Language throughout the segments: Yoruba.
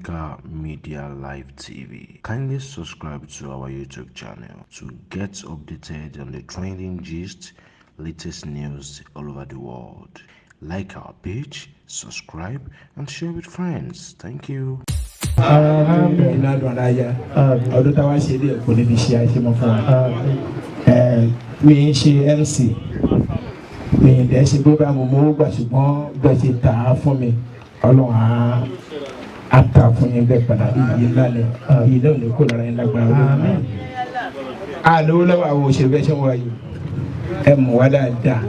Africa Media Live TV. Kindly subscribe to our YouTube channel to get updated on the trending gist, latest news all over the world. Like our page, subscribe, and share with friends. Thank you. Iná dùn ara ya ọdún táwa ṣe lè kò níbi ṣe àṣemọ fún wa. Mi ń ṣe MC, mi ń dẹ́ ṣe program mo gbà, ṣùgbọ́n bẹ́ẹ̀ ṣe tà á fún mi, Ọlọ́run á ta fún yín bẹ́ẹ̀ padà. Iyì ńlá ni, iyì náà ní kó lára yín lágbára Ọlọ́run. Àlówó lọ́wọ́ àwọn òṣèré bẹ́ẹ̀ ṣe ń wáyé, ẹ mọ̀ wá dáadáa.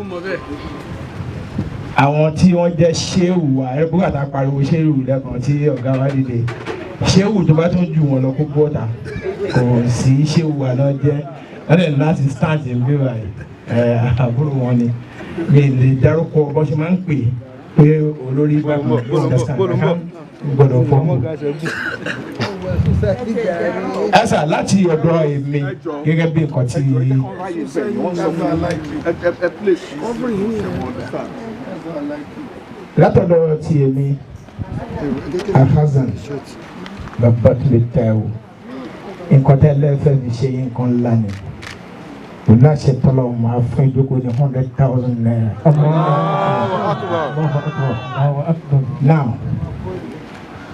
Àwọn tí wọ́n jẹ́ ṣéwù wa, ẹ bó kàtà pariwo ṣéwù lẹ́kàn tí ọ̀gá wa dìde, ṣéwù tó bá tún jù wọ́n lọ kó bọ́ta, kò sí ṣéwù wa náà jẹ́. Wọ́n lè láti stand in bí báyìí. Ẹ àbúrò wọn ni, mi lè dárúkọ bó ṣe máa ń pè pé olórí bá mi gbọ́dọ̀ fọ́ọ̀mù. Ẹ sà, láti ọ̀dọ̀ èmi gẹ́gẹ́ bí nǹkan tí Ẹ place. Látọ̀dọ̀ ti èmi, Alhassan Babatunde Taiwo, nǹkan tẹ́lẹ̀ fẹ́ fi ṣe nǹkan ńlá ni. Pẹ̀lú àṣẹ tọ́lọ̀, máa fún ìjókòó ní ₦100,000. Now,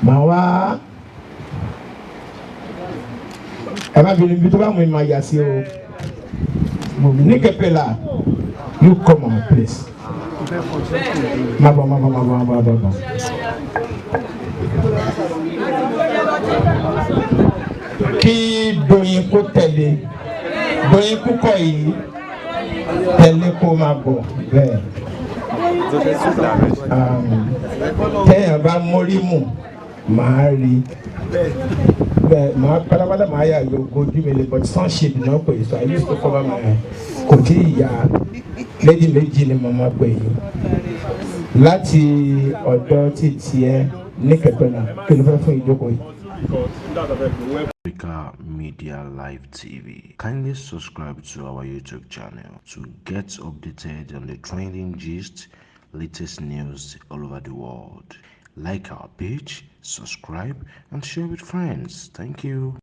màá wá, ẹ má bínú, ibi tó bá mú mi máa yà sí o. Ní kẹpẹ́lá, you come on, please. Má bọ̀, má bọ̀, má bọ̀, má bọ̀, má bọ̀. Kí Doyin kó tẹ̀lé, Doyin kúkọ yìí tẹ̀lé, kó máa bọ̀ bẹ́ẹ̀. Tẹ́yàn bá mórí mù, màá rí bẹ́ẹ̀, màá pátápátá, màá yà yọ ojú mi lè, but sunshade náà pè é, so I used to cover my eye. Kò tí ì yá méjì méjì ni mo máa pè yín. Láti ọ̀dọ̀ títí ẹ ní kẹ̀kẹ́ náà, kí ló fẹ́ fún ìjókòó yìí? Africa Media Live TV. Kindly subscribe to our YouTube channel to get updated on the trending gist, latest news all over the world. Like our page, subscribe, and share with friends. Thank you.